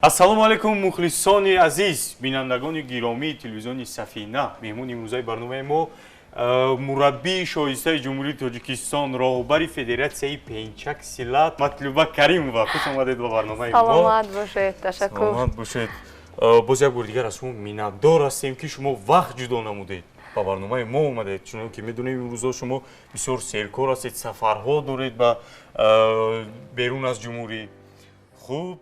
Ассалому алайкум, мухлисони азиз, бинандагони гиромии телевизиони Сафина. Меҳмони имрӯзаи барномаи мо мураббии шоистаи Ҷумҳурии Тоҷикистон, роҳбари Федератсияи пенчак силат Матлуба Каримова. Хуш омадед ба барномаи мо. Саломат бошед, ташаккур. Саломат бошед. Боз як бори дигар аз шумо миннатдор ҳастем, ки шумо вақт ҷудо намудед, ба барномаи мо омадед, чунон ки медонем, имрӯзҳо шумо бисёр серкор ҳастед, сафарҳо доред ба берун аз ҷумҳурӣ. Хуб,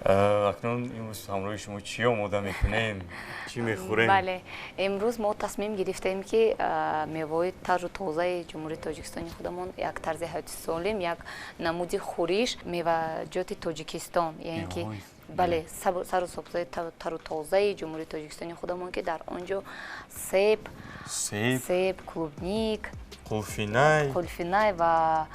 акнун имрӯз ҳамроҳи шумо чӣ омода мекунем, чӣ мехӯрем? Бале, имрӯз мо тасмим гирифтем, ки меваҳои тару тозаи Ҷумҳурии Тоҷикистони худамон, як тарзи ҳаёти солим, як намуди хӯриш, меваҷоти Тоҷикистон, яъне ки бале, сару сабзаи тару тозаи Ҷумҳурии Тоҷикистони худамон, ки дар он ҷо себ, клубник, қулфинай, қулфинай ва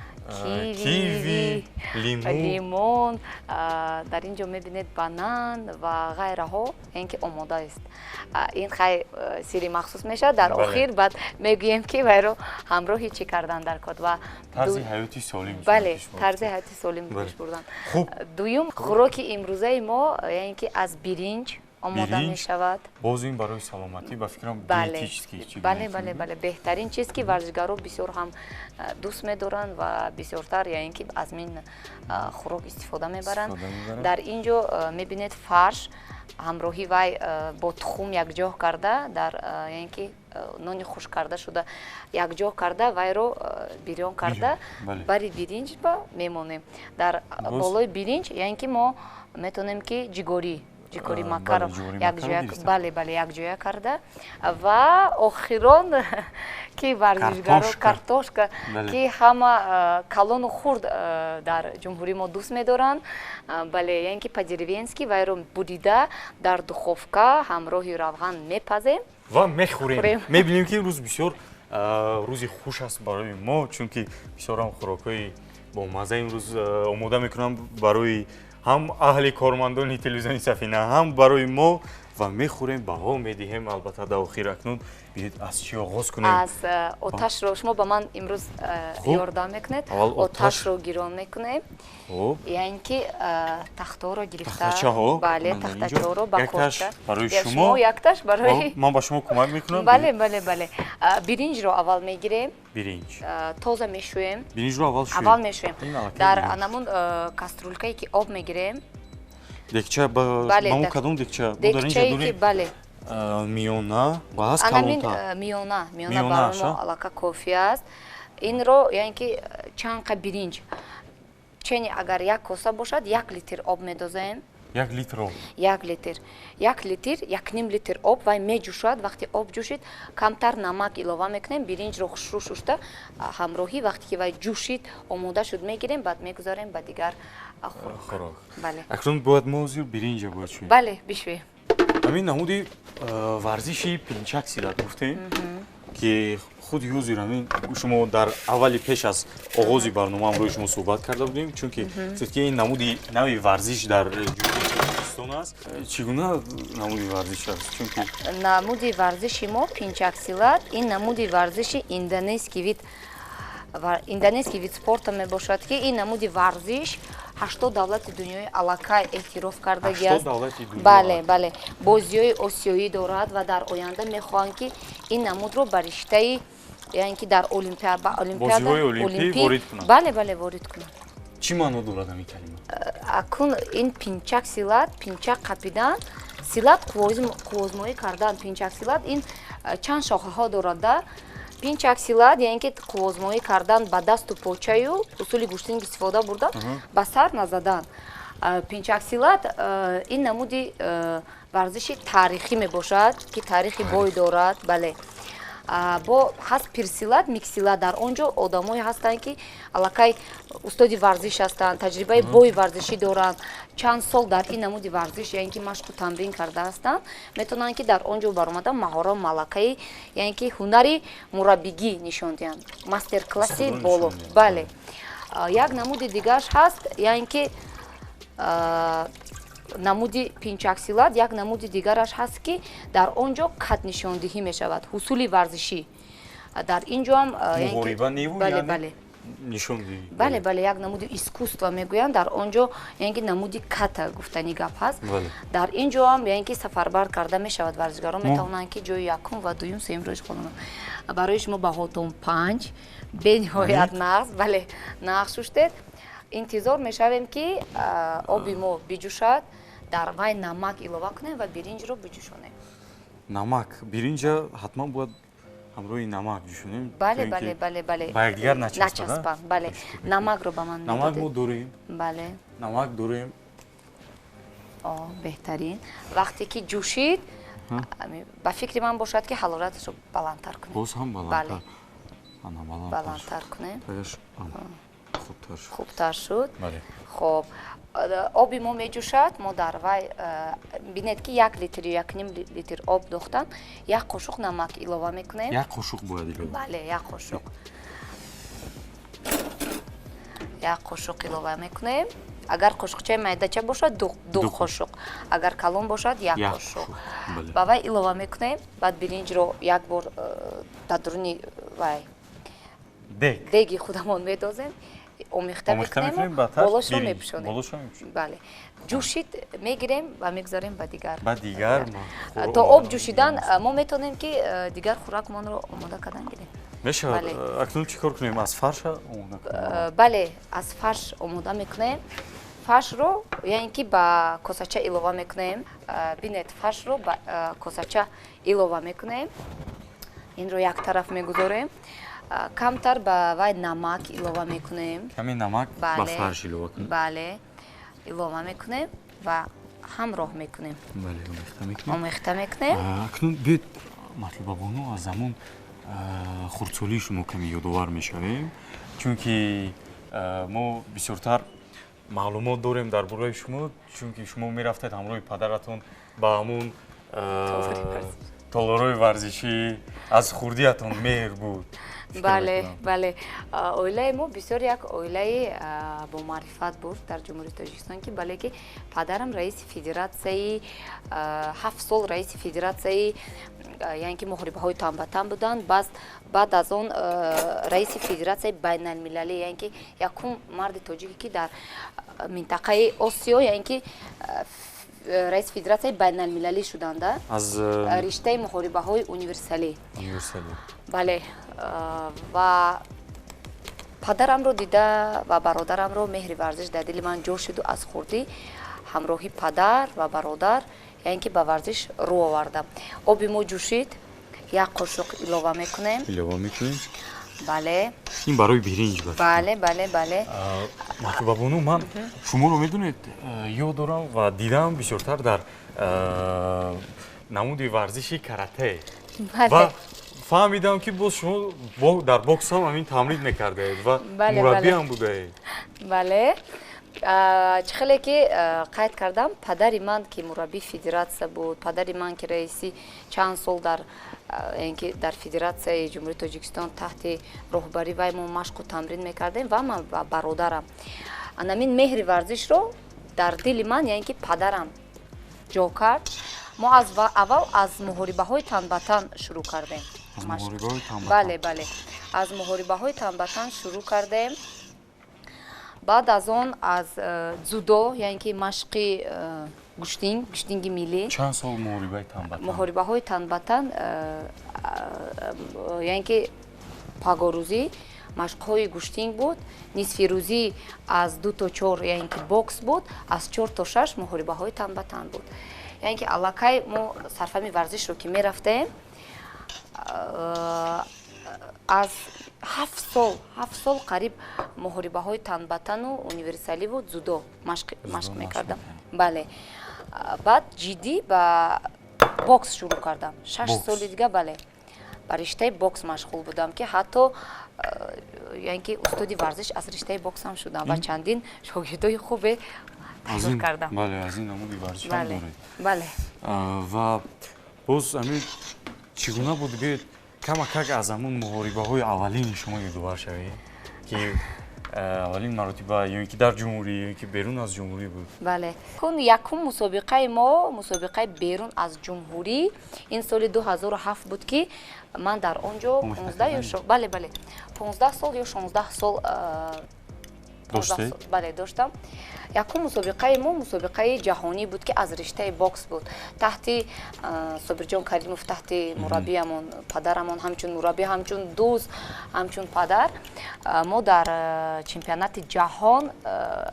киви, лимон, дар ин ҷо мебинед, банан ва ғайраҳо, яъне ки омода аст. Ин хай сирри махсус мешавад, дар охир баъд мегӯем, ки вайро ҳамроҳи чӣ кардан дар кор ва тарзи ҳаёти солим. Бале, тарзи ҳаёти солим пеш бурдан. Дуюм хӯроки имрӯзаи мо, яъне ки аз биринҷ омода мешавад. Боз ин барои саломатӣ, ба фикрам, диетический. Бале, беҳтарин чиз, ки варзишгаро бисёр ҳам дӯст медоранд ва бисёртар, яъне ки аз ин хӯрок истифода мебаранд. Дар ин ҷо мебинед, фарш ҳамроҳи вай бо тухум якҷоҳ карда, дар яъне ки нони хушк карда шуда якҷоҳ карда, вайро бирён карда, бари биринҷ ба мемонем. Дар болои биринҷ, яъне ки мо метавонем, ки ҷикори макаро якҷоя, бале, якҷоя карда. Ва охирон, ки варзишгаро картошка, ки ҳама калону хурд дар ҷумҳурии мо дӯст медоранд. Бале, яъне ки по-деревенски вайро бурида, дар духовка ҳамроҳи равған мепазем. Ва мехӯрем. Мебинем, ки имрӯз бисёр рӯзи хуш аст барои мо, чунки бисёрам хӯрокҳои бомазза имрӯз омода мекунам барои ҳам аҳли кормандони телевизиони Сафина, ҳам барои мо, ва мехӯрем, баҳо медиҳем, албатта, дар охир. Акнун биёед, аз чӣ оғоз кунем? Аз оташро шумо ба ман имрӯз ёрдам мекунед. Оташро гирон мекунем, яъне ки тахторо гирифта, бале, тахтачаҳоро ба корча. Барои шумо. Якташ барои ман, ба шумо кӯмак мекунам. Бале, биринҷро аввал мегирем. Биринҷ. Тоза мешӯем. Биринҷро аввал шӯем. Аввал мешӯем дар анамун кастрюлькае, ки об мегирем. Декча ба кадом декча? Декчае, ки, бале. Миёна ва ҳаст, калонтар. Миёна барои мо аллака кофӣ аст. Инро, яъне ки чанд қа биринҷ чени, агар як коса бошад, 1 литр об медозем. 1 литр об. 1 литр, 1 литр, 1,5 литр об. Вай меҷӯшад. Вақте об ҷӯшид, камтар намак илова мекунем. Биринҷро хушрӯ шушта, ҳамроҳӣ вақте ки вай ҷӯшид, омода шуд, мегирем, баъд мегузарем ба дигар хӯрок. Акнун бояд мо ҳозир биринҷа бояд шӯем. Бале, бишӯем. Ҳамин намуди варзиши пинчак силат гуфтем, ки худи ҳозир ҳамин шумо дар аввали, пеш аз оғози барнома ҳамроҳи шумо суҳбат карда будем, чунки ки ин намуди нави варзиш дар Ҷумҳурии Тоҷикистон аст. Чӣ гуна намуди варзиш аст, чунки Намуди варзиши мо пинчак силат, ин намуди варзиши индонезский вид спорта мебошад, ки ин намуди варзиш 80 давлати дунёи аллакай эътироф кардагиаст. Бале, бозиҳои осиёӣ дорад ва дар оянда мехоҳанд, ки ин намудро ба риштаи, яъне ки дар олимпиада, бале, ворид кунанд. Чӣ маъно дорад ҳамин калима? Акун ин пинчак силат, пинчак қапидан, силат қувваозмоӣ кардан. Пинчак силат ин чанд шохаҳо дорад да. Пинчак силат, яъне ки қувваозмоӣ кардан ба дасту почаю, усули гӯштинг истифода бурдан, ба сар назадан. Пинчак силат ин намуди варзиши таърихӣ мебошад, ки таърихи бой дорад. Бале, бо ҳаст пирсилат, миксилат. Дар он ҷо одамое ҳастанд, ки аллакай устоди варзиш ҳастанд, таҷрибаи бои варзишӣ доранд, чанд сол дар ин намуди варзиш, яъне ки машқу тамрин карда ҳастанд, метавонанд, ки дар он ҷо баромада, маҳорат, малакаи, яъне ки ҳунари мураббигӣ нишон диҳанд, мастер-класси боло. Бале, як намуди дигараш ҳаст, яъне ки намуди пинчаксилат, як намуди дигараш ҳаст, ки дар он ҷо катнишондиҳӣ мешавад, ҳусули варзишӣ. Дар ин ҷо ҳам Бале. Нишон диҳӣ. Бале, бале, як намуди искусство мегӯянд. Дар он ҷо яъне ки намуди ката гуфтани гап ҳаст. Дар ин ҷо ҳам яъне ки сафарбар карда мешавад. Варзишгарон метавонанд, ки ҷои якум ва дуюм, сеюмро ишғол кунанд. Барои шумо баҳотон 5, бениҳоят нағз, бале, нағз шуштед. Интизор мешавем, ки оби мо биҷӯшад, дар вай намак илова кунем ва биринҷро биҷӯшонем. Намак, биринҷа ҳатман бояд ҳамроҳи намак ҷӯшонем. Бале, бале, бале, бале. Ба якдигар начаспанд. Бале, намакро ба ман. Намак мо дорем. Бале. Намак дорем. О, беҳтарин. Вақте ки ҷӯшид, ба фикри ман бошад, ки ҳарораташро баландтар кунем. Боз ҳам баландтар. Баландтар кунем. Хубтар шуд. Хубтар шуд. Хоб, оби мо меҷӯшад, мо дар вай, бинед, ки 1 литр ё 1,5 литр об дохтан, як қошуқ намак илова мекунем. Як қошуқ бояд илова? Бале, як қошуқ, як қошуқ илова мекунем. Агар қошуқчаи майдача бошад, ду қошуқ, агар калон бошад, як қошуқ ба вай илова мекунем. Баъд биринҷро як бор дар дуруни вай деги худамон медозем, омехта мекунем, болошро мепӯшонем. Бале, ҷӯшид, мегирем ва мегузорем ба дигар. Ба дигар. То об ҷӯшидан мо метавонем, ки дигар хӯракмонро омода кардан гирем. Мешавад. Акнун чӣ кор кунем? Аз фарша омода кунем? Бале, аз фарш омода мекунем. Фаршро яъне ки ба косача илова мекунем. Бинед, фаршро ба косача илова мекунем, инро як тараф мегузорем. Камтар ба вай намак илова мекунем. Каме намак ба фарш илова кунем. Бале, илова мекунем ва ҳамроҳ мекунем. Бале, омехта мекунем. Омехта мекунем. Акнун биёед, Матлубабону, аз замон хурдсолии шумо каме ёдовар мешавем, чунки мо бисёртар маълумот дорем дар бораи шумо, чунки шумо мерафтед ҳамроҳи падаратон ба ҳамун толорҳои варзишӣ. Аз хурдиятон меҳр буд. Бале, бале, оилаи мо бисёр як оилаи бомаърифат буд дар Ҷумҳурии Тоҷикистон, ки бале, ки падарам раиси федератсияи, 7 сол раиси федератсияи, яъне ки муҳорибаҳои танбатан буданд. Баъд аз он раиси федератсияи байналмилалӣ, яъне ки якум марди тоҷике, ки дар минтақаи Осиё, яъне ки раиси федератсияи байналмилалӣ шуданда аз риштаи муҳорибаҳои универсалӣ. Бале, ва падарамро дида ва бародарамро меҳри варзиш дар дили ман ҷо шуду аз хурдӣ ҳамроҳи падар ва бародар, яъне ки ба варзиш рӯ овардам. Оби мо ҷӯшид, як қошуқ илова мекунем. Илова мекунем. Бале. Ин барои биринҷ. Бале, бале, бале. Матлубабону, ман шуморо, медонед, ёд дорам ва дидам бисёртар дар намуди варзиши карате ва фаҳмидам, ки боз шумо дар бокс ҳам ҳамин тамрин мекардаед ва мураббиам будаед. Бале, чӣ хеле ки қайд кардам, падари ман, ки мураббии федератсия буд, падари ман, ки раиси чанд сол дар, ки дар федератсияи Ҷумҳурии Тоҷикистон таҳти роҳбарӣ вай мо машқу тамрин мекардем ва ман ва бародарам, анамин меҳри варзишро дар дили ман, яъне ки падарам ҷо кард. Мо аз аввал аз муҳорибаҳои танбатан шурӯъ кардем. Бале, бале, аз муҳорибаҳои танбатан шурӯъ кардем. Баъд аз он аз дзюдо, яъне ки машқи гӯштинг, гӯштинги миллӣ. Чанд сол муҳорибаи танбатан? Муҳорибаҳои танбатан, яъне ки пагоҳрӯзӣ машқҳои гӯштинг буд, нисфирӯзӣ аз 2 то 4, яъне ки бокс буд, аз 4 то 6 муҳорибаҳои танбатан буд. Яъне ки аллакай мо сарфами варзишро ки мерафтем, аз 7 сол, 7 сол қариб муҳорибаҳои танбатану универсаливу дзюдо машқ мекардам. Бале, баъд ҷиддӣ ба бокс шурӯъ кардам 6 соли дига. Бале, ба риштаи бокс машғул будам, ки ҳатто, яъне ки устоди варзиш аз риштаи бокс ҳам шудам ва чандин шогирдои хубе тайёр кардам. Бале, аз ин намуди варзиш ҳам доред. Бале. Ва боз ҳамин чӣ гуна буд? Биёед, камакак аз ҳамун муҳорибаҳои аввалини шумо ёдовар шавед, ки Аввалин маротиба ё ин ки дар ҷумҳурӣ, ё ин ки берун аз ҷумҳурӣ буд? Бале, кун якум мусобиқаи мо, мусобиқаи берун аз ҷумҳурӣ, ин соли 2007 буд, ки ман дар он ҷо 15 ё, бале, 15 сол ё 16 сол доштед? Бале, доштам. Якум мусобиқаи мо мусобиқаи ҷаҳонӣ буд, ки аз риштаи бокс буд, таҳти Собирҷон Каримов, таҳти мураббиямон, падарамон, ҳамчун мураббӣ, ҳамчун дӯст, ҳамчун падар. Мо дар чемпионати ҷаҳон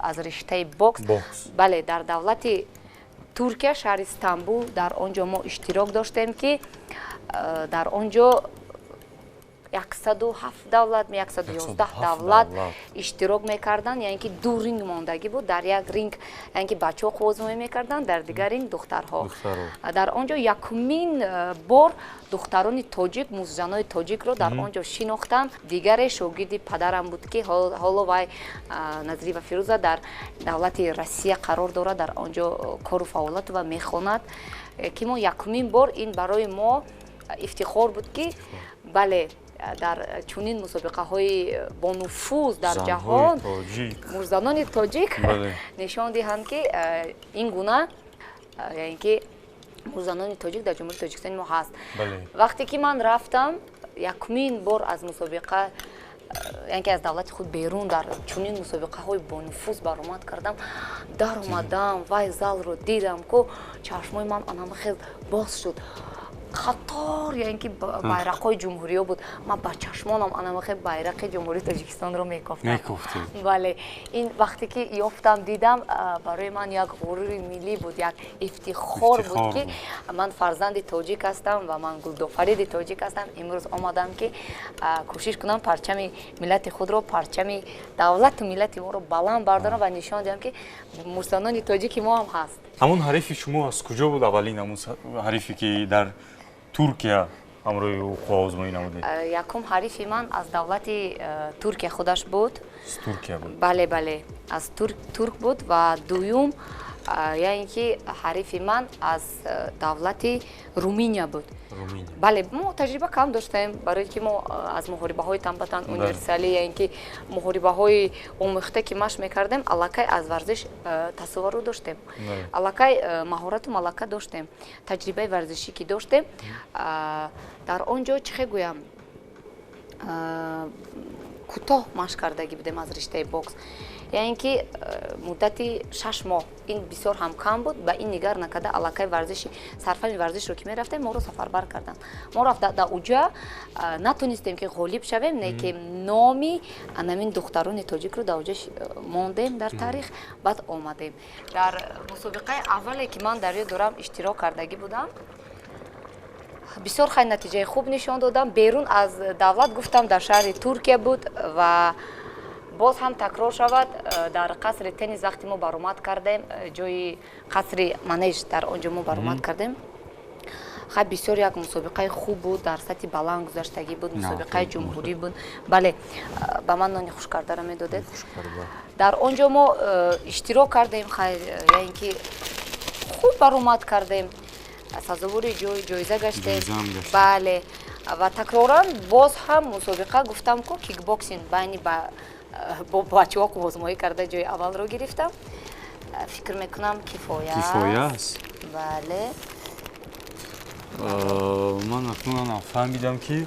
аз риштаи бокс, бале, дар давлати Туркия, шаҳри Стамбул, дар он ҷо мо иштирок доштем, ки дар он ҷо 107 давлат, 111 давлат иштирок мекарданд, яъне ки ду ринг мондагӣ буд. Дар як ринг, яъне ки, бачаҳо қувваозмоӣ мекарданд, дар дигар ринг духтарҳо. Дар он ҷо якумин бор духтарони тоҷик, муздзанои тоҷикро дар он ҷо шинохтам. Дигаре шогирди падарам буд, ки ҳоло вай, Назрива Фирӯза, дар давлати Россия қарор дорад, дар он ҷо кору фаъолият ва мехонад, ки мо якумин бор, ин барои мо ифтихор буд, ки бале, дар чунин мусобиқаҳои бонуфуз дар ҷаҳон мурзанони тоҷик нишон диҳанд, ки ин гуна, яъне ки, мурзанони тоҷик дар Ҷумҳурии Тоҷикистони мо ҳаст. Вақте ки ман рафтам якумин бор аз мусобиқа, яъне ки аз давлати худ берун, дар чунин мусобиқаҳои бонуфуз баромад кардам, даромадам, вай залро дидам ку, чашмои ман анама хел боз шуд. Қатор, яъне ки, байрақҳои ҷумҳуриё буд. Ман ба чашмонам анамахе байрақи Ҷумҳурии Тоҷикистонро мекофтам. Бале, ин вақте ки ёфтам, дидам, барои ман як ғурури миллӣ буд, як ифтихор буд, ки ман фарзанди тоҷик ҳастам ва ман гулдофариди тоҷик ҳастам. Имрӯз омадам, ки кӯшиш кунам парчами миллати худро, парчами давлату миллати моро баланд бардорам ва нишон диҳам, ки мурсанони тоҷики мо ҳам ҳаст. Ҳамон ҳарифи шумо аз куҷо буд, аввалин ҳамон ҳарифе, ки дар Туркия ҳамроҳи ӯ қувваозмоӣ намудед? Якум ҳарифи ман аз давлати Туркия худаш буд. Туркия буд? Бале, аз турк буд. Ва дуюм, яъне ки, ҳарифи ман аз давлати Руминия буд. Бале, мо таҷриба кам доштем, барои ки мо аз муҳорибаҳои танбатан универсалӣ, яъне ки муҳорибаҳои омӯхта, ки машқ мекардем, аллакай аз варзиш тасаввуру доштем, аллакай маҳорату малака доштем, таҷрибаи варзишӣ ки доштем. Дар он ҷо, чӣ хел гӯям, кӯтоҳ машқ кардагӣ будем аз риштаи бокс, яъне ки муддати 6 моҳ. Ин бисёр ҳам кам буд. Ба ин нигар накарда, аллакай варзиши сарфани варзишро ки мерафтем, моро сафарбар карданд. Мо рафта да уҷа натонистем, ки ғолиб шавем, не ки номи анамин духтарони тоҷикро дар уҷа мондем дар таърих. Баъд омадем, дар мусобиқаи аввале, ки ман дар ёд дорам, иштирок кардагӣ будам, бисёр хай натиҷаи хуб нишон додам. Берун аз давлат, гуфтам, дар шаҳри Туркия буд. Ва боз ҳам такрор шавад, дар қасри теннис вақте мо баромад кардем, ҷои қасри манеж, дар он ҷо мо баромад кардем. Хай, бисёр як мусобиқаи хуб буд, дар сатҳи баланд гузаштагӣ буд, мусобиқаи ҷумҳурӣ буд. Бале, ба ман нони хушкардаро медодед. Дар он ҷо мо иштирок кардем, хай, яъне ки, хуб баромад кардем, сазовори ҷоиза гаштем. Бале, ва такроран боз ҳам мусобиқа, гуфтам ку, кикбоксинг, байни бо бачаҳо қувваозмоӣ карда, ҷои аввалро гирифтам. Фикр мекунам, кифоя. Кифоя аст. Бале. Ман акнун фаҳмидам, ки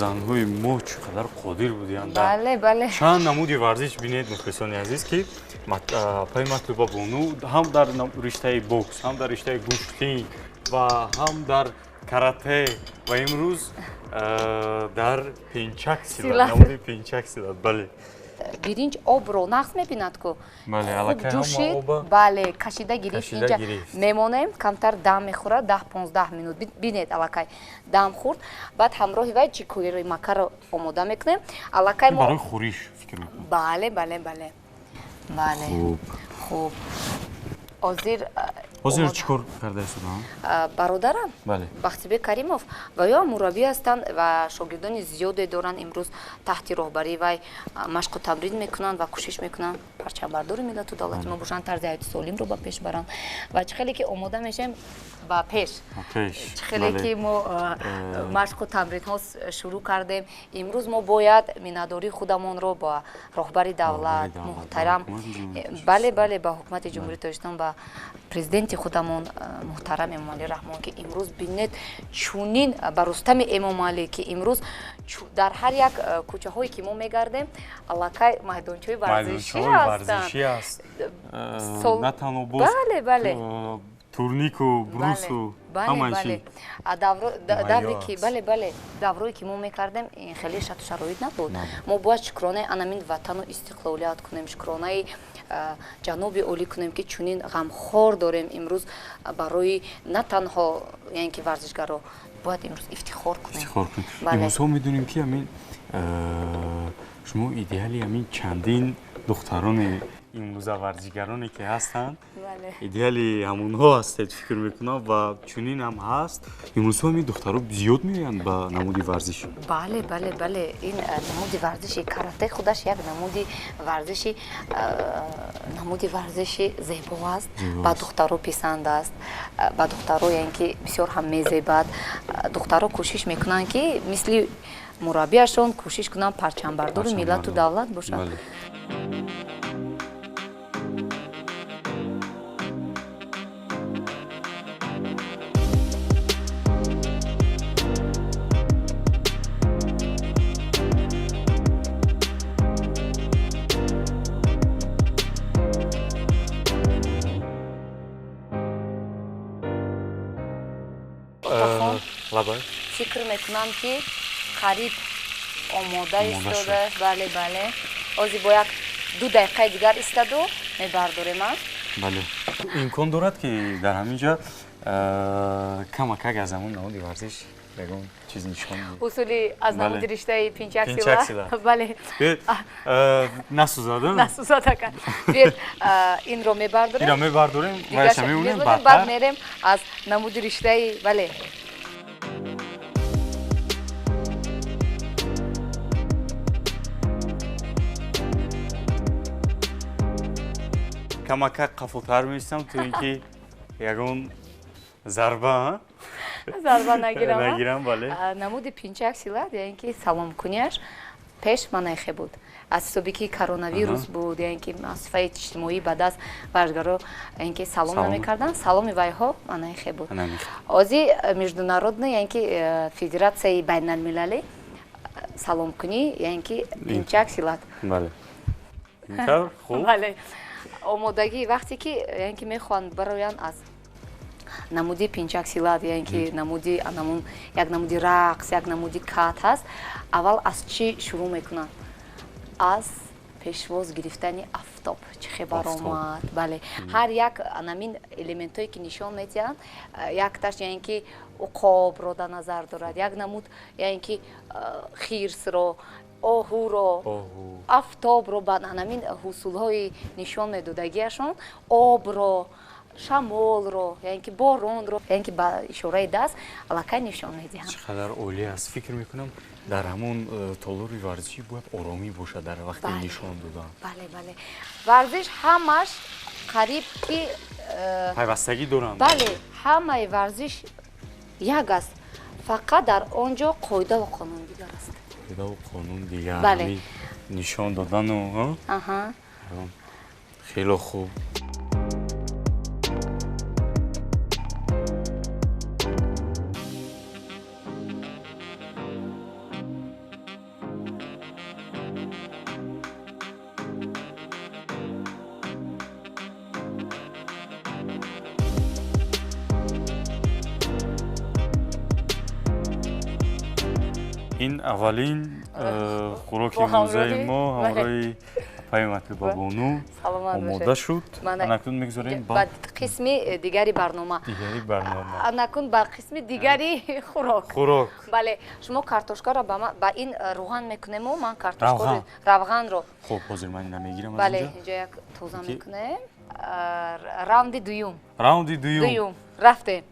занҳои мо чӣ қадар қодир будиянд. Бале. Чанд намуди варзиш! Бинед, мухлисони азиз, ки апаи Матлуба Бону ҳам дар риштаи бокс, ҳам дар риштаи гӯштин ва ҳам дар карате ва имрӯз дар пенчак силат, намуди пенчак силат, бале. Биринҷ обро нағз мебинад ку, хуб ҷӯшид, бале, кашида гирифт. Инҷа мемонем, камтар дам мехӯрад, 10-15 минут. Бинед, аллакай дам хӯрд. Баъд ҳамроҳи вай чикоири макаро омода мекунем аллакай. Барои хӯриш, фикр мекунам. Бале. Хуб, ҳозир Ҳозир чӣ кор карда истодаанд? Бародарам Бахтибек Каримов ва ё мураббӣ ҳастанд ва шогирдони зиёде доранд. Имрӯз таҳти роҳбарии вай машқу тамрин мекунанд ва кӯшиш мекунанд парчамбардори миллату давлати мо бошанд, тарзи ҳаёти солимро ба пеш баранд. Ва чӣ хеле ки омода мешавем ба пеш, чӣ хеле ки мо машқу тамринҳо шурӯъ кардем, имрӯз мо бояд миннатдории худамонро ба роҳбари давлат муҳтарам, бале, бале, ба ҳукумати Ҷумҳурии Тоҷикистон, ба президенти худамон муҳтарам Эмомалӣ Раҳмон, ки имрӯз бинед чунин ба Рустами Эмомалӣ, ки имрӯз дар ҳар як кӯчаҳое ки мо мегардем, аллакай майдончаҳои варзишӣ ҳастанд. На танҳо боз бале, бале, турнику, брусу, ҳамаи чиз. Давре ки, бале, бале, даврое ки мо мекардем, ин хеле шарту шароит набуд. Мо бояд шукронаи анамин ватану истиқлолият кунем, шукронаи ҷаноби олӣ кунем, ки чунин ғамхор дорем имрӯз барои на танҳо яъне ки варзишгаро, бояд имрӯз ифтихор кунем. Ифтихор кунем. Имрӯзҳо медонем, ки ҳамин шумо идеали ҳамин чандин духтарони имрӯза варзишгароне ки ҳастанд, идеали ҳамонҳо ҳастед, фикр мекунам, ва чунин ҳам ҳаст. Имрӯзҳо ҳамин духтаро зиёд меоянд ба намуди варзиш. Бале, бале, бале, ин намуди варзиши карате худаш як намуди варзиши зебо аст, ба духтаро писанд аст, ба духтаро яъне ки бисёр ҳам мезебад. Духтаро кӯшиш мекунанд, ки мисли мураббиашон кӯшиш кунанд парчамбардори миллату давлат бошанд. Фикр мекунам, ки қариб омода истода. Бале, бале, ҳозир бо як 2 дақиқаи дигар истоду мебардорем. Бале, имкон дорад, ки дар ҳамин ҷо камакак аз ҳамон намуди варзиш ягон чиз нишон диҳед? Усули аз намуди риштаи пинчак сила. Бале, насӯзада, насӯзада. Биёед, инро мебардорем, инро мебардорем, вайша мемонем, баъд мерем аз намуди риштаи, бале. Камакак қафотар меистам, то ин ки ягон зарба нагирам. Нагирам, бале. Намуди пинчак силат, яъне ки саломкунияш пеш манайхе буд. Аз ҳисоби ки коронавирус буд, яъне ки масофаи иҷтимоӣ ба даст варзишгаро яъне ки салом намекарданд, саломи вайҳо манайхе буд. Ҳозир международный, яъне ки федератсияи байналмилалӣ саломкунӣ, яъне ки пинчак силат. Бале, интавр хуб. Бале, омодагӣ вақте ки яъне ки мехоҳанд бароянд аз намуди пинчак силат, яъне ки намуди анамун як намуди рақс, як намуди кат ҳаст, аввал аз чӣ шурӯъ мекунанд? Аз пешвоз гирифтани афтоб, чӣ хебар омад. Бале, ҳар як анамин элементҳое ки нишон медиҳанд, якташ яъне ки уқобро дар назар дорад, як намуд яъне ки хирсро, оҳуро, афтобро, ба анамин ҳусулҳои нишон медодагиашон, обро, шамолро, яъне ки боронро, яъне ки ба ишораи даст аллакай нишон медиҳанд. Чӣ қадар олӣ аст. Фикр мекунам, дар ҳамон толори варзишӣ бояд оромӣ бошад дар вақти нишон додан. Бале, бале, варзиш ҳамаш қариб ки пайвастагӣ доранд. Бале, ҳамаи варзиш як аст, фақат дар он ҷо қоидаву қонун дигар аст. Қоидаву қонун дигар, бале, нишон додану хело хуб. Ин аввалин хӯроки имрӯзаи мо ҳамроҳи апаи Матлуба Бону омода шуд. Анакун мегузорем ба қисми дигари барнома. Дигари барнома. Анакун ба қисми дигари хӯрок. Хӯрок. Бале, шумо картошкаро ба ин руған мекунему, ман картошкаро равғанро. Хуб, ҳозир ман ина мегирам аз Бале, инҷо. инҷо як тоза мекунем. Раунди дуюм. Раунди дуюм. Рафтем.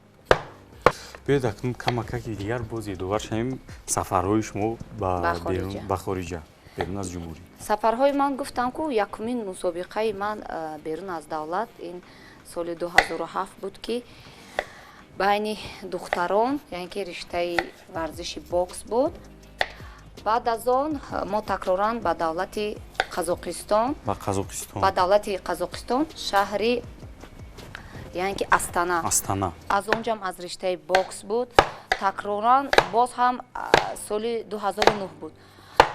Биёед акнун камакаки дигар боз ёдовар шавем сафарҳои шумо ба хориҷа, берун аз ҷумҳурӣ. Сафарҳои ман гуфтам ку якумин мусобиқаи ман берун аз давлат ин соли 2007 буд, ки байни духтарон, яъне ки риштаи варзиши бокс буд. Баъд аз он мо такроран ба давлати Қазоқистон, ба давлати Қазоқистон, шаҳри яъне ки Астана. Астана. Аз онҷам аз риштаи бокс буд. Такроран боз ҳам соли 2009 буд.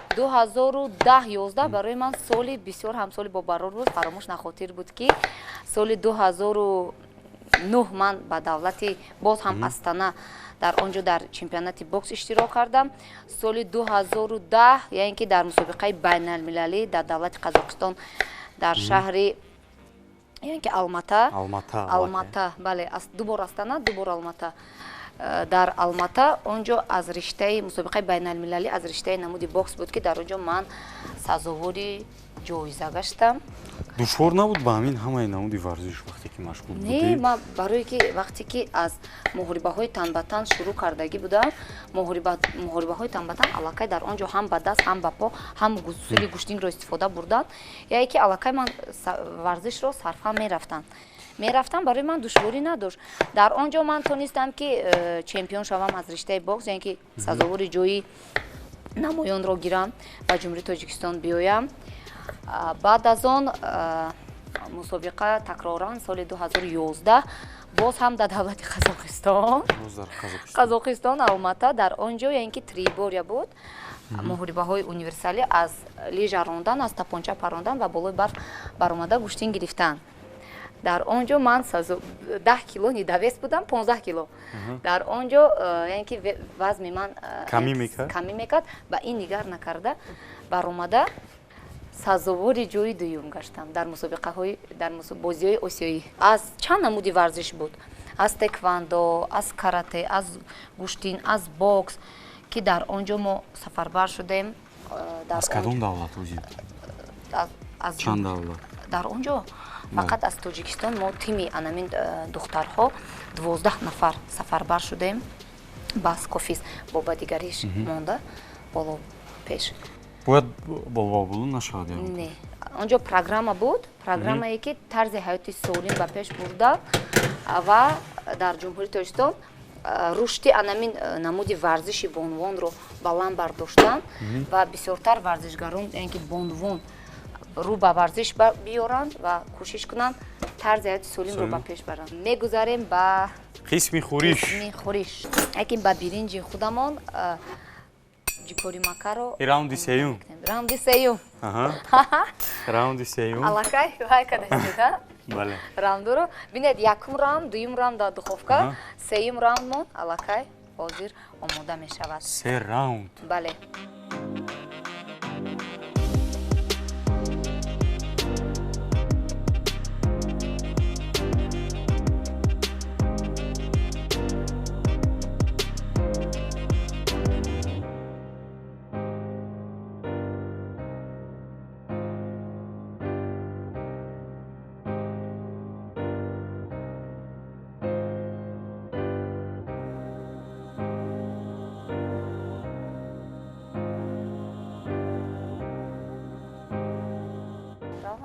2010-11 барои ман соли бисёр ҳам соли бобарор буд, фаромӯш нахотир буд, ки соли 2009 ман ба давлати боз ҳам Астана дар он ҷо дар чемпионати бокс иштирок кардам. Соли 2010 яъне ки дар мусобиқаи байналмилалӣ дар давлати Қазоқистон дар шаҳри яъне ки Алмата, Алмата, бале, ду бор Астана, ду бор Алмата. Дар Алмата он ҷо аз риштаи мусобиқаи байналмилалӣ аз риштаи намуди бокс буд, ки дар он ҷо ман сазовори ҷоиза гаштам. Душвор набуд ба ҳамин ҳамаи намуди варзиш вақте ки машғул будед? Не, ман барое ки вақте ки аз муҳорибаҳои тан ба тан шурӯъ кардагӣ будам, муҳорибаҳои тан ба тан аллакай дар он ҷо ҳам ба даст, ҳам ба по, ҳам усули гӯштингро истифода бурданд. Яъне ки аллакай ман варзишро сарфа мерафтам. Барои ман душворӣ надошт. Дар он ҷо ман тонистам ки чемпион шавам аз риштаи бокс, яъне ки сазовори ҷои намоёнро гирам ба Ҷумҳурии Тоҷикистон биёям. Баъд аз он мусобиқа такроран соли 2011 боз ҳам дар давлати Қазоқистон, Қазоқистон, Алмата, дар он ҷо яъне ки трибория буд, муҳорибаҳои универсалӣ аз лижа рондан, аз тапонча парондан ва болои барф баромада гӯштин гирифтан. Дар он ҷо ман 10 кило недовес будам, 15 кило. Дар он ҷо яъне ки вазни ман камӣ мекард, ба ин нигар накарда баромада сазовори ҷои дуюм гаштам дар мусобиқаҳои дар бозиҳои осиёӣ. Аз чанд намуди варзиш буд? Аз тэквандо, аз карате, аз гӯштин, аз бокс, ки дар он ҷо мо сафарбар шудем. Аз кадом давлат ӯзи? Чанд давлат? Дар он ҷо фақат аз Тоҷикистон мо тими анамин духтарҳо 12 нафар сафарбар шудем. Бас кофист бо ба дигариш монда боло пеш. Бояд болбобулу нашавад? Не. Он ҷо программа буд, программае ки тарзи ҳаёти солим ба пеш бурда ва дар Ҷумҳурии Тоҷикистон рушди анамин намуди варзиши бонувонро баланд бардоштан ва бисёртар варзишгарон, яъне ки бонувон рӯ ба варзиш биёранд ва кӯшиш кунанд тарзи ҳаёти солимро ба пеш баранд. Мегузарем ба қисми хӯриш. Қисми хӯриш. Якин ба биринҷи худамон ҷикори макаро. Раунди сеюм. Раунди сеюм. Раунди сеюм. Аллакай вай кадастед, а? Бале. Раундро бинед, якум раунд, дуюм раунд дар духовка, сеюм раундмон аллакай ҳозир омода мешавад. Се раунд. Бале.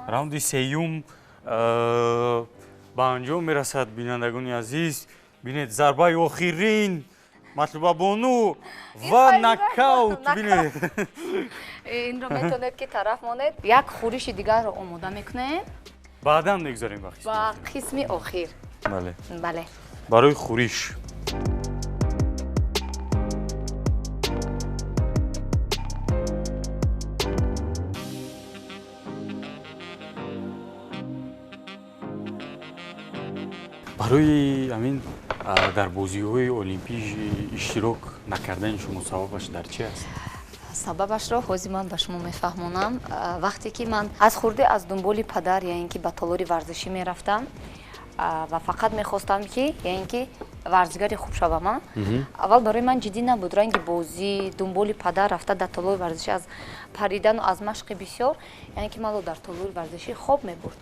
Раунди сеюм ба анҷом мерасад, бинандагони азиз. Бинед, зарбаи охирин Матлубабону ва нокаут. Бинед, инро метавонед ки тараф монед. Як хӯриши дигарро омода мекунем, баъдан мегузарем ба қисми охир. Бале, бале, барои хӯриш. Барои ҳамин дар бозиҳои олимпӣ иштирок накардани шумо сабабаш дар чи аст? Сабабашро ҳозир ман ба шумо мефаҳмонам. Вақте ки ман аз хурдӣ аз дунболи падар, яъне ки ба толори варзишӣ мерафтам ва фақат мехостам ки яъне ки варзишгари хуб шавам. Аввал барои ман ҷиддӣ набуд ранги бозӣ, дунболи падар рафта дар толори варзишӣ аз паридану аз машқи бисёр, яъне ки маро дар толори варзишӣ хоб мебурд.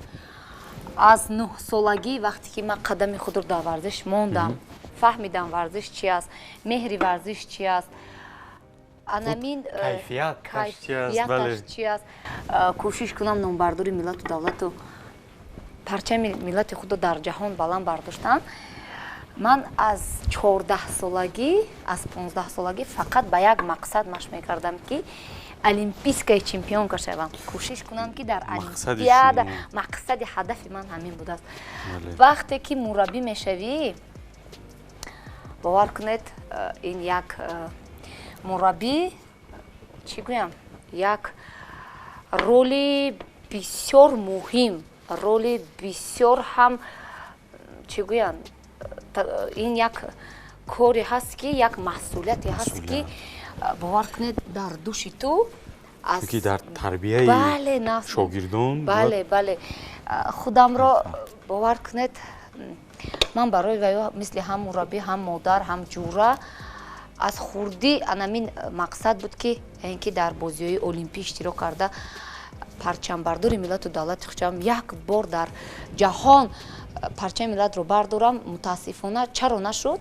Аз 9 солагӣ, вақте ки ман қадами худро дар варзиш мондам, фаҳмидам, варзиш чи аст, меҳри варзиш чи аст, анамин кайфияташ чи аст, кӯшиш кунам номбардори миллату давлату парчами миллати худро дар ҷаҳон баланд бардоштам. Ман аз 14 солагӣ, аз 15 солагӣ фақат ба як мақсад машқ мекардам, ки олимпийская чемпионка шавам, кӯшиш кунам, ки дар олимпиада. Мақсади, ҳадафи ман ҳамин будааст. Вақте ки мураббӣ мешавӣ, бовар кунед, ин як мураббӣ, чӣ гӯям, як роли бисёр муҳим, роли бисёр ҳам, чӣ гӯям, ин як коре ҳаст, ки як масъулияте ҳаст, ки, бовар кунед, дар души ту. Ки дар тарбияи шогирдон. Бале, худамро, бовар кунед, ман барои ваё мисли ҳам мураббӣ, ҳам модар, ҳам ҷура. Аз хурдӣ анамин мақсад буд, ки яъне ки дар бозиҳои олимпӣ иштирок карда, парчамбардори миллату давлати худ шавам, як бор дар ҷаҳон парчами миллатро бардорам. Мутаассифона, чаро нашуд?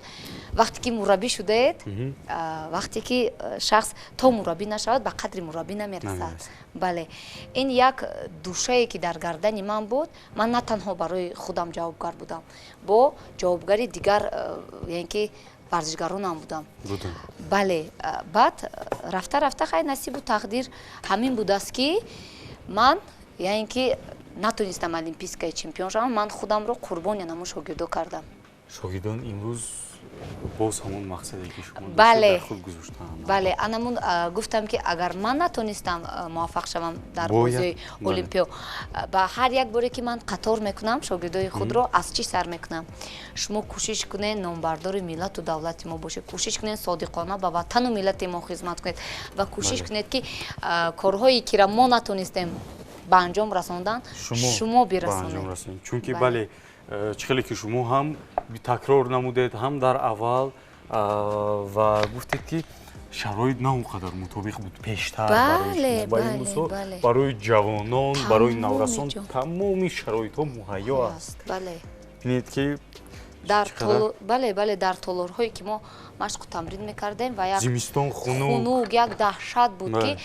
Вақте ки мураббӣ шудаед, вақте ки шахс то мураббӣ нашавад, ба қадри мураббӣ намерасад. Бале, ин як душае, ки дар гардани ман буд. Ман на танҳо барои худам ҷавобгар будам, бо ҷавобгари дигар, яъне ки варзишгаронам будам. Бале, баъд рафта рафта, хай, насибу тақдир ҳамин будааст, ки ман, яъне ки, натонистам олимпийская чемпион шавам. Ман худамро қурбони анамун шогирдо кардам. Шогирдон имрӯз боз ҳамон мақсаде, ки шумо Бале. худ гузоштаанд. Бале, анамун гуфтам, ки агар ман натонистам муваффақ шавам дар бозиҳои олимпио, ба ҳар як боре, ки ман қатор мекунам шогирдои худро, аз чӣ сар мекунам? Шумо кӯшиш кунед, номбардори миллату давлати мо бошед, кӯшиш кунед, содиқона ба ватану миллати мо хизмат кунед ва кӯшиш кунед, ки корҳое кира мо натонистем ба анҷом расондан, шумо бирасонед. Чунки, бале, чӣ хеле ки шумо ҳам такрор намудед, ҳам дар аввал ва гуфтед, ки шароит на он қадар мутобиқ буд пештар барои, барои ҷавонон, барои наврасон тамоми шароитҳо муҳайё аст. Бинед, ки Бале, дар толорҳое, ки мо машқу тамрин мекардем, ва як зимистон хунук, хунук, як даҳшат буд, ки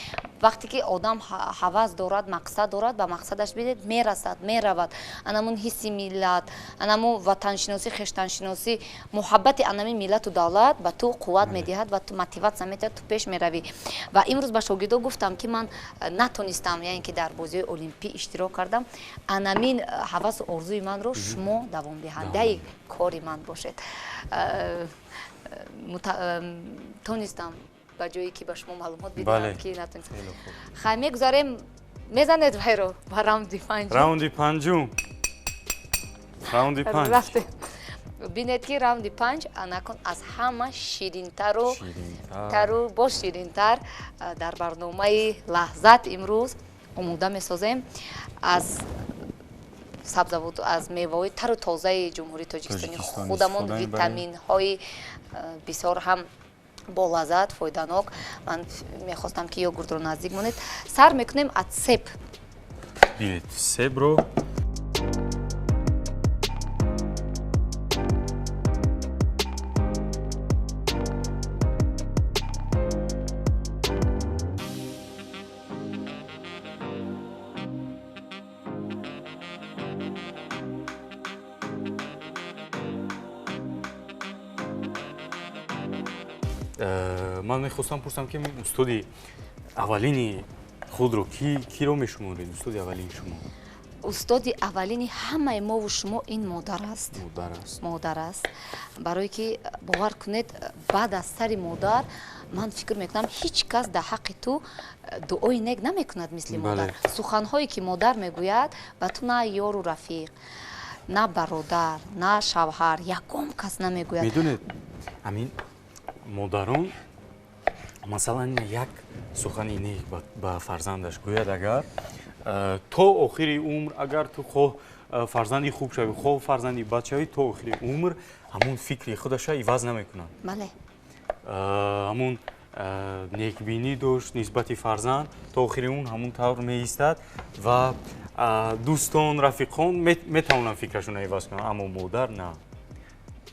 вақте ки одам ҳавас дорад, мақсад дорад, ба мақсадаш бидед, мерасад, меравад. Анамун ҳисси миллат, анамун ватаншиносӣ, хештаншиносӣ, муҳаббати анами миллату давлат ба ту қувват медиҳад ва ту мотиватсия медиҳад, ту пеш меравӣ. Ва имрӯз ба шогирдо гуфтам, ки ман натонистам, яъне ки дар бозиҳои олимпӣ иштирок кардам, анамин ҳавасу орзуи манро шумо давомдиҳандаи кори ман бошед. Тонистам ба ҷое, ки ба шумо маълумот бидиҳам, ки натонистам. Хай, мегузарем, мезанед вайро ба раунди панҷум. Раунди панҷум, раунди панҷ. Рафтем. Бинед, ки раунди панҷ анакун аз ҳама ширинтару тару боз ширинтар дар барномаи «Лаҳзат» имрӯз омода месозем аз сабзавот, аз меваҳои тару тозаи Ҷумҳурии Тоҷикистони худамон, витаминҳои бисёр ҳам болаззат, фоиданок. Ман мехостам, ки йогуртро наздик монед. Сар мекунем аз себ. Бинед, себро. Ман мехостам пурсам, ки устоди аввалини худро киро мешуморед, устоди аввалини шумо? Устоди аввалини ҳамаи мову шумо ин модар аст. Модар аст. Модар аст, барое ки, бовар кунед, баъд аз сари модар, ман фикр мекунам, ҳеҷ кас дар ҳаққи ту дуои нек намекунад мисли модар. Суханҳое, ки модар мегӯяд ба ту, на ёру рафиқ, на бародар, на шавҳар, ягон кас намегӯяд. Медонед, амин модарон, масалан, як сухани нек ба фарзандаш гӯяд агар, то охири умр, агар ту хоҳ фарзанди хуб шавӣ, хоҳ фарзанди бад шавӣ, то охири умр ҳамун фикри худаша иваз намекунад. Ҳамун некбинӣ дошт нисбати фарзанд, то охири умр ҳамун тавр меистад. Ва Дӯстон, рафиқон метавонанд фикрашонро иваз кунанд, аммо модар на.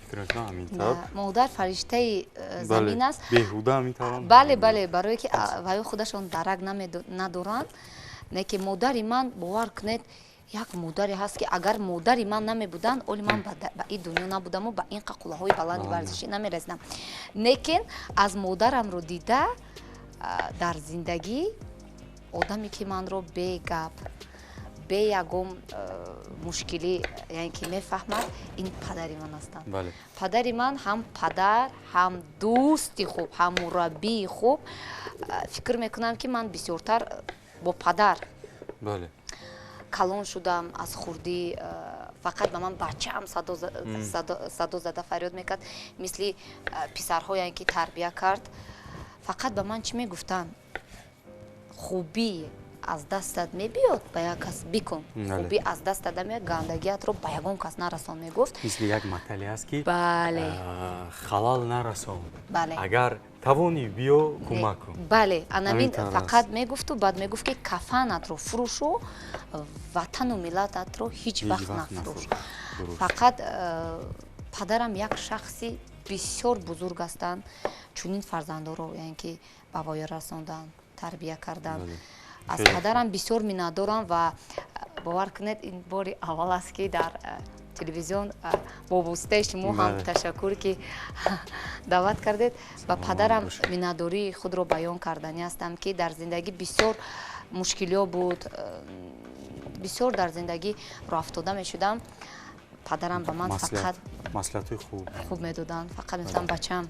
Фикр мекунам ҳамин тавр. Модар фариштаи замин аст. Беҳуда ҳамин тавр. Бале, бале, барое ки ваё худашон дарак надоранд. Не ки модари ман, бовар кунед, як модаре ҳаст, ки агар модари ман намебуданд, оли ман ба ин дунё набудаму ба ин қуллаҳои баланди варзишӣ намерасидам. Лекин аз модарамро дида дар зиндагӣ одаме ки манро бе гап, бе ягон мушкилӣ, яъне ки мефаҳмад, ин падари ман ҳастанд. Падари ман ҳам падар, ҳам дӯсти хуб, ҳам мураббии хуб. Фикр мекунам, ки ман бисёртар бо падар калон шудам. Аз хурдӣ фақат ба ман бачаам садо зада фарёд мекард, мисли писарҳо, яъне ки тарбия кард. Фақат ба ман чӣ мегуфтанд? Хубӣ аз дастат мебиёд, ба як кас бикун, хубӣ аз дастат намеояд, гандагиатро ба ягон кас нарасон, мегуфт. Мисли як матале аст, ки бале, халал нарасон, агар тавонӣ, биё кӯмак кун. Бале, анамин фақат мегуфту баъд мегуфт, ки кафанатро фурӯшу, ватану миллататро ҳеҷ вақт нафурӯш. Фақат падарам як шахси бисёр бузург ҳастанд, чунин фарзандоро, яъне ки ба воя расондан, тарбия кардан. Аз падарам бисёр миннатдорам ва бовар кунед, ин бори аввал аст, ки дар телевизион бо воситаи шумо ҳам ташаккур, ки даъват кардед. Ба падарам миннатдории худро баён карданӣ ҳастам, ки дар зиндагӣ бисёр мушкилиҳо буд, бисёр дар зиндагӣ роҳафтода мешудам. Падарам ба ман фақат маслиҳатҳои хуб хуб медоданд. Фақат мегуфтанд: бачам,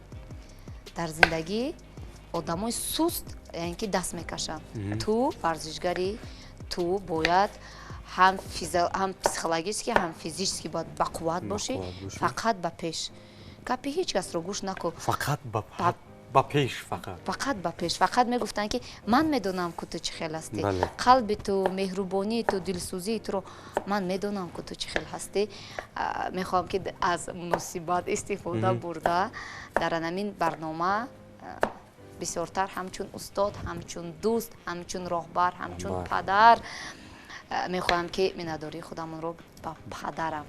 дар зиндагӣ одамои суст, яъне ки даст мекашанд, ту варзишгарӣ, ту бояд ҳам психологически, ҳам физически бояд бақувват бошӣ, фақат ба пеш, гапи ҳеҷ касро гӯш накун. Фақат ба пеш, фақат. Фақат ба пеш. Фақат мегуфтанд, ки ман медонам, ку ту чӣ хел ҳастӣ, қалби ту, меҳрубонии ту, дилсӯзии туро ман медонам, ку ту чӣ хел ҳастӣ. Мехоҳам, ки аз муносибат истифода бурда, дар анамин барнома бисёртар ҳамчун устод, ҳамчун дӯст, ҳамчун роҳбар, ҳамчун падар мехоҳам, ки миннатдории худамонро ба падарам,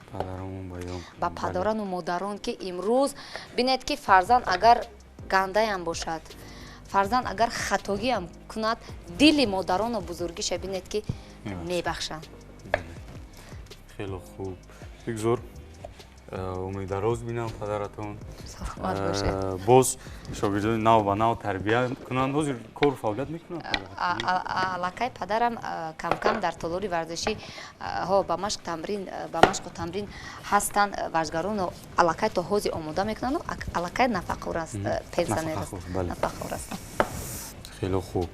ба падарону модарон, ки имрӯз бинед, ки фарзанд агар гандаям бошад, фарзанд агар хатогиам кунад, дили модарону бузургиша бинед, ки мебахшанд. Хеле хуб, бигзор умеддароз бинам падаратон. Саломат бошед. Боз шогирдони нав ба нав тарбия кунанд. Ҳозир кору фаъолият мекунанд? Аллакай падарам камкам дар толори варзишӣ ҳо ба машқ тамрин, ба машқу тамрин ҳастанд. Варзишгароно аллакай то ҳозир омода мекунанду аллакай нафақахӯр аст, пенсионер аст, нафақахӯр ҳастанд. Хеле хуб.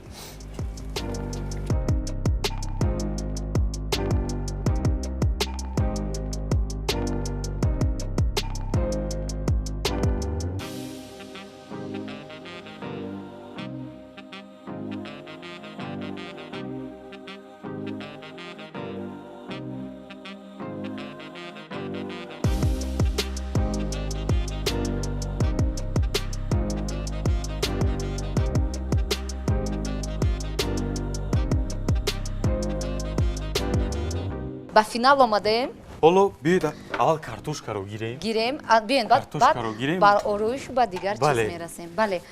Ба финал омадаем. Ҳоло биёед, аввал картошкаро гирем. Гирем, биёед, баъд бар ороишу ба дигар чиз мерасем. Бале.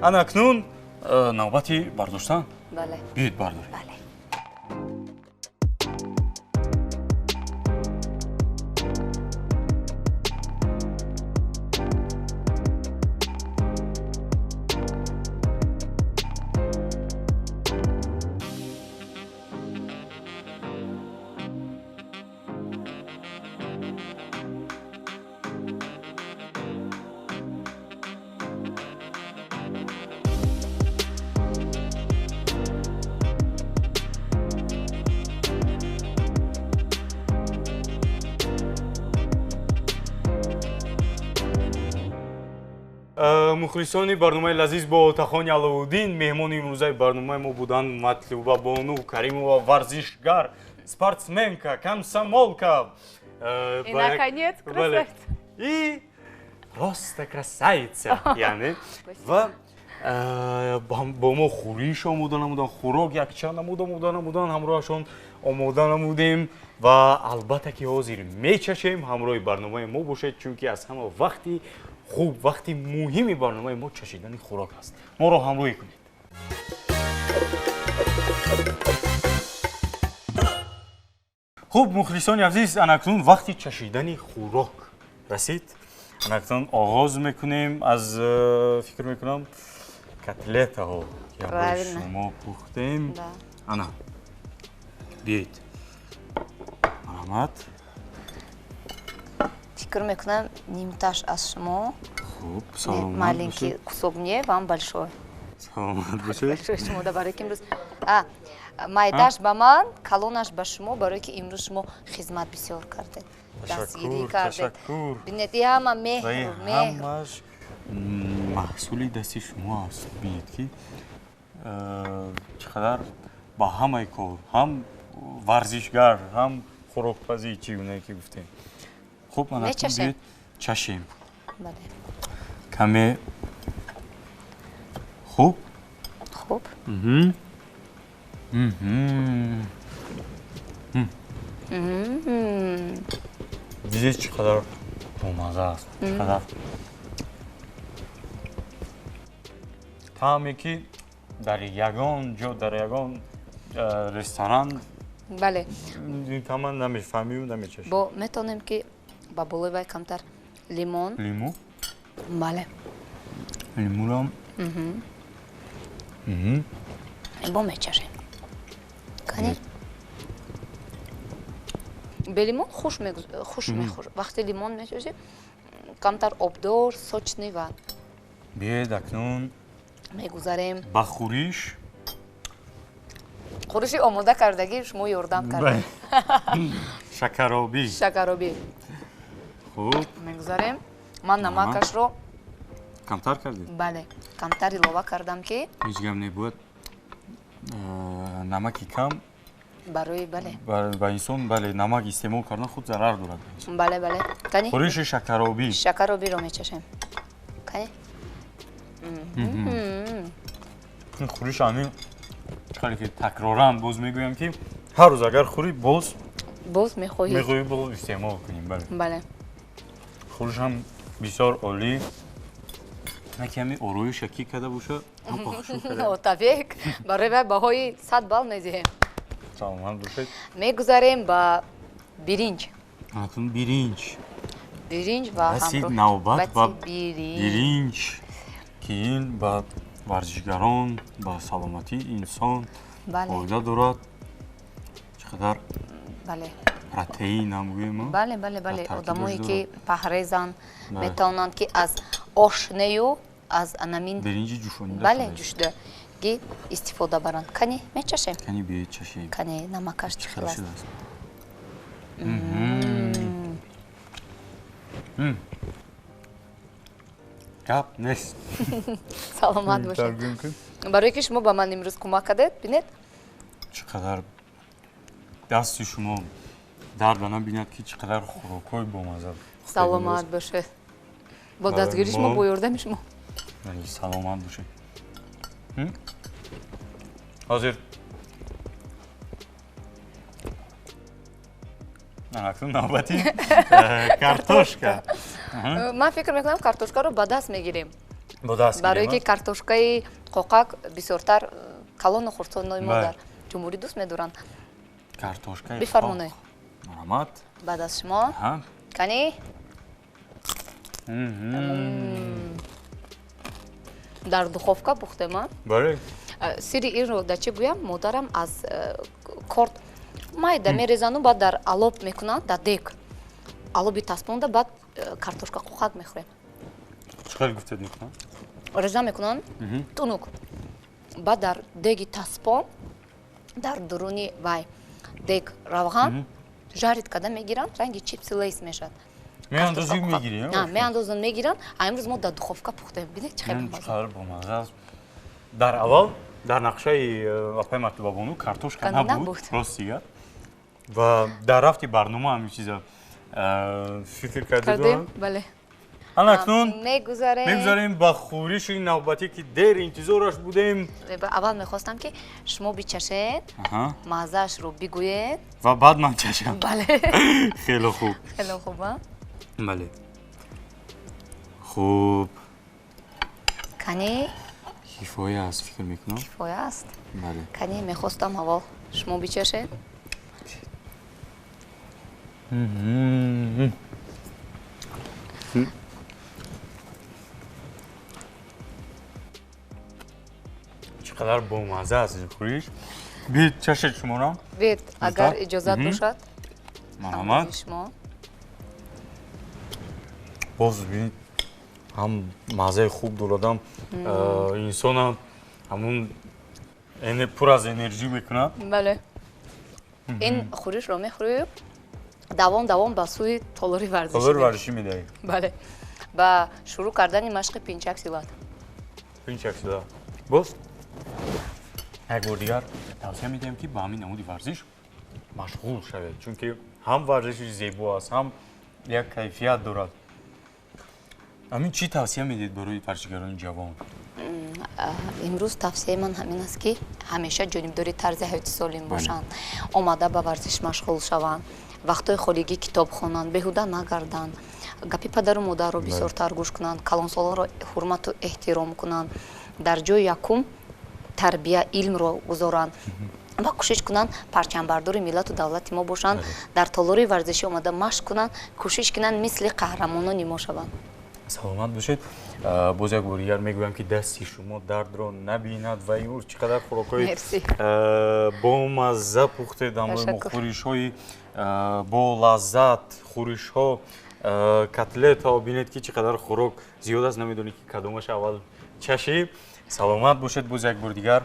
Ана акнун навбати бардоштан. Бале. Биёед, бардорем. Бале. Мухлисони барномаи лазиз бо Отахони Аловуддин, меҳмони имрӯзаи барномаи мо буданд Матлуба Бону Каримова, варзишгар, спортсменка, комсомолка. И, наконец, красавица. И просто красавица. Яъне ва бо мо хӯриш омода намуданд, хӯрок якчанд намуд омода намуданд, ҳамроҳашон омода намудем ва албатта ки ҳозир мечашем. Ҳамроҳи барномаи мо бошед, чунки аз ҳама вақти хуб, вақти муҳими барномаи мо чашидани хӯрок аст. Моро ҳамроҳӣ кунед. Хуб, мухлисони азиз, анакнун вақти чашидани хӯрок расид. Анакнун оғоз мекунем аз, фикр мекунам, котлетаҳо, ки ҳамроҳи шумо пухтем. Ана, биёед. Марҳамат. Фикр мекунам, нимташ аз шумо. Хуб, саломат. Маленький кусок мне, вам большой. Саломат бошед. Большой шумо да, барои ки имрӯз майдаш ба ман, калонаш ба шумо, барои ки имрӯз шумо хизмат бисёр кардед. Дастгирӣ кардед. Бинед, и ҳама меҳр, меҳр. Ҳамаш маҳсули дасти шумо аст. Бинед ки чӣ қадар ба ҳамаи кор, ҳам варзишгар, ҳам хӯрокпазӣ, чӣ гунае ки гуфтем. Хуб, ман биёед чашем. Каме хуб? Хуб. Дидед чӣ қадар бомаза аст, чӣ қадар таъме ки дар ягон ҷо, дар ягон ресторан бале ин таъма намефаҳмию намечашӣ. Бо метавонем ки ба болои вай камтар лимон. Лиму? Бале. Лимурам. Бо мечашем. Кани? Бе лимон хуш мехӯр. Вақте лимон мечашӣ, камтар обдор, сочный ва. Биёед акнун мегузарем ба хӯриш. Хӯриши омода кардагӣ шумо ёрдам кардед. Шакаробӣ. Шакаробӣ. Хуб. Мегузарем. Ман намакашро камтар кардед? Бале, камтар илова кардам ки ҳеҷ гап небояд. Намаки кам барои бале. Ба инсон бале намак истеъмол кардан худ зарар дорад. Бале, бале. Кани? Хӯриши шакаробӣ. Шакаробиро мечашем. Кани? Ин хӯриш ҳамин хеле ки такроран боз мегӯям ки ҳар рӯз агар хӯрӣ боз боз мехоҳӣ. Мехоҳӣ боз истеъмол кунӣ, бале. Бале. Хӯриш ҳам бисёр олӣ. Наки ҳамин ороиша ки карда боша, Отабек, барои вай баҳои 100 балл медиҳем. Саломат бошед. Мегузарем ба биринҷ. Акнун биринҷ. Биринҷ ва расид навбат ба биринҷ, ки ин ба варзишгарон, ба саломатии инсон фоида дорад. Чӣ қадар протеин ҳам гӯем. Бале, бале, бале. Одамое ки паҳрезанд метавонанд ки аз ош нею аз анамин биринҷи ҷӯшонида. Бале, ҷӯшида ки истифода баранд. Кани мечашем? Кани биёед чашем. Кани намакаш чӣ хел аст? Гап нест. Саломат бошед. Барое ки шумо ба ман имрӯз кӯмак кардед, бинед. Чӣ қадар дасти шумо дарда набинад ки чӣ қадар хӯрокҳои бомаза. Саломат бошед. Бо дастгирии шумо, бо ёрдами шумо. Саломат бошед. Ҳозир акнун навбати картошка. Ман фикр мекунам картошкаро ба даст мегирем. Ба даст. Барое ки картошкаи қоқак бисёртар калону хурдсонои мо дар ҷумҳурӣ дӯст медоранд. Картошкаи бифармоед. Марҳамат. Баъд аз шумо. Кани? Дар духовка пухтем, а? Бале. Сири инро дар чӣ гӯям? Модарам аз корд майда мерезану баъд дар алоб мекунанд, дар дек. Алоби таспонда баъд картошка қоқак мехӯрем. Чӣ хел гуфтед мекунанд? Реза мекунанд тунук. Баъд дар деги таспон, дар дуруни вай дег равған жарит карда мегиранд, ранги чипси Лейс мешавад. Меандозӣ мегирӣ? Меандозанд, мегиранд. А имрӯз мо дар духовка пухтем. Бинед, чӣ хеле бомазза. Бомазза аст. Дар аввал дар нақшаи апаи Матлубабону картошка набуд, рости гап. Ва дар рафти барнома ҳамин чиза фикр кардем. Бале. Анакнун мегузарем ба хӯриши навбатӣ, ки дер интизораш будем. Аввал мехостам, ки шумо бичашед, маззаашро бигӯед ва баъд ман чашам. Бале. Хеле хуб. Хеле хуб, а? Бале. Хуб. Кани? Кифоя аст, фикр мекунам. Кифоя аст? Бале. Кани, мехостам аввал шумо бичашед. Чӣ қадар бомазза аст ин хӯриш. Биед, чашед шуморо. Биед, агар иҷозат бошад. Марҳамат. Боз бинед, ҳам маззаи хуб дорад, ҳам инсонам ҳамун пур аз энержӣ мекунад. Бале. Ин хӯришро мехӯрӣ, давом давом ба сӯи толори варзишӣ. Толори варзишӣ медаҳӣ. Бале. Ба шурӯъ кардани машқи пинчак силат. Пинчак силат. Боз як бор дигар тавсия медиҳем, ки ба ҳамин намуди варзиш машғул шавед, чунки ҳам варзиши зебо аст, ҳам як кайфият дорад. Ҳамин чӣ тавсия медиҳед барои варзишгарони ҷавон? Имрӯз тавсияи ман ҳамин аст, ки ҳамеша ҷонибдори тарзи ҳаёти солим бошанд, омада ба варзиш машғул шаванд, вақтҳои холигӣ китоб хонанд, беҳуда нагарданд, гапи падару модарро бисёртар гӯш кунанд, калонсолонро ҳурмату эҳтиром кунанд, дар ҷои якум тарбия, илмро гузоранд ва кӯшиш кунанд парчамбардори миллату давлати мо бошанд, дар толори варзишӣ омада машқ кунанд, кӯшиш кунанд мисли қаҳрамонони мо шаванд. Саломат бошед. Боз як бор дигар мегӯям, ки дасти шумо дардро набинад ва имрӯз чӣ қадар хӯрокҳои бомазза пухтед, ҳамроҳи мо хӯришҳои бо лаззат, хӯришҳо, котлетҳо. Бинед, ки чӣ қадар хӯрок зиёд аст, намедонед, ки кадомаш аввал чашӣ. Саломат бошед. Боз як бор дигар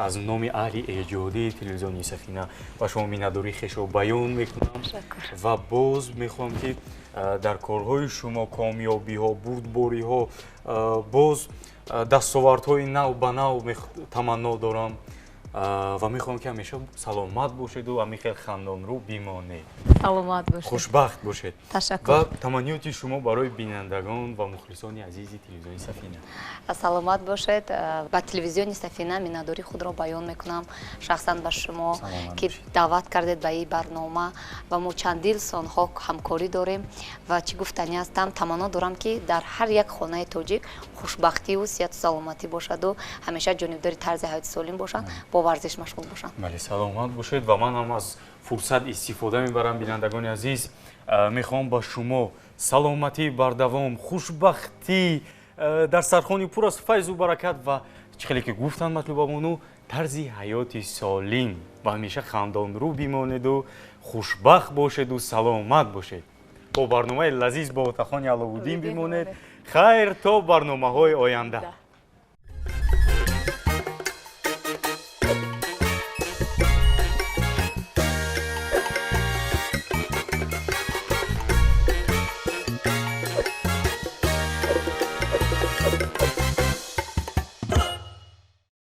аз номи аҳли эҷодии телевизиони Сафина ба шумо миннатдории хешро баён мекунам ва боз мехоҳам, ки дар корҳои шумо комёбиҳо, бурдбориҳо, боз дастовардҳои нав ба нав таманно дорам ва мехоҳам, ки ҳамеша саломат бошеду ҳамин хел хандонрӯ бимонед. Саломат бошед. Хушбахт бошед. Ташаккур. Ва таманниёти шумо барои бинандагон ва мухлисони азизи телевизиони Сафина. Саломат бошед. Ба телевизиони Сафина миннатдории худро баён мекунам, шахсан ба шумо, ки даъват кардед ба ин барнома ва мо чандил сонҳо ҳамкорӣ дорем. Ва чӣ гуфтанӣ ҳастам, таманно дорам, ки дар ҳар як хонаи тоҷик хушбахтиву сиҳату саломатӣ бошаду ҳамеша ҷонибдори тарзи ҳаёти солим бошанд, бо варзиш машғул бошанд. Бале, саломат бошед. Ва ман ҳам аз фурсат истифода мебарам, бинандагони азиз, мехоҳам ба шумо саломатӣ бардавом, хушбахтӣ, дар сархони пур аз файзу баракат ва чӣ хеле ки гуфтанд Матлубабону, тарзи ҳаёти солим ва ҳамеша хандонрӯ бимонеду хушбахт бошеду саломат бошед. Бо барномаи лазиз бо Отахони Аловуддин бимонед. Хайр, то барномаҳои оянда.